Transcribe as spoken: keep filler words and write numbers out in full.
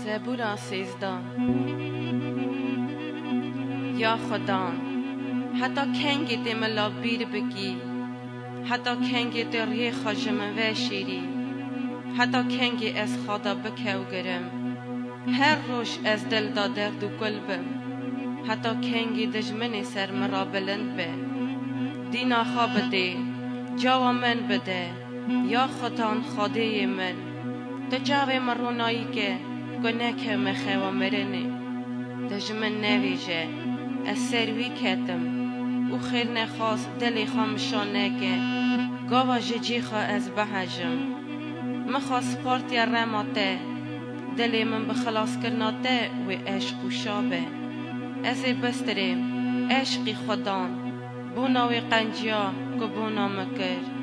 Zebûra sêzdeh. Ya Xudan, heta kengê tê min la bîr bikî? Heta kengê tê rihê xwe ji min veşêrî? Heta kengê ez xwe da bikewgirim? Her roj ez dil da derd û kul bim. Heta kengê dijminê ser min ra bilind be? Dîna xwe bidê, cawa min bide. Ya Xudan, Xwedêyê min, tu çavê min ronayî ke, ku nekewme xewa mirinê. Tu ji min nevêje, ez ser wî ketim û xêrnexwas dilê xwe mişa neke, gava ji cî xwe ez bihejim. Min xwe spartiye rema te, dilê min bi xilaskirina te wê eşq û şa be. Ez ê bistirêm, eşqî Xudan, bona wê qenciya ku bona min kir.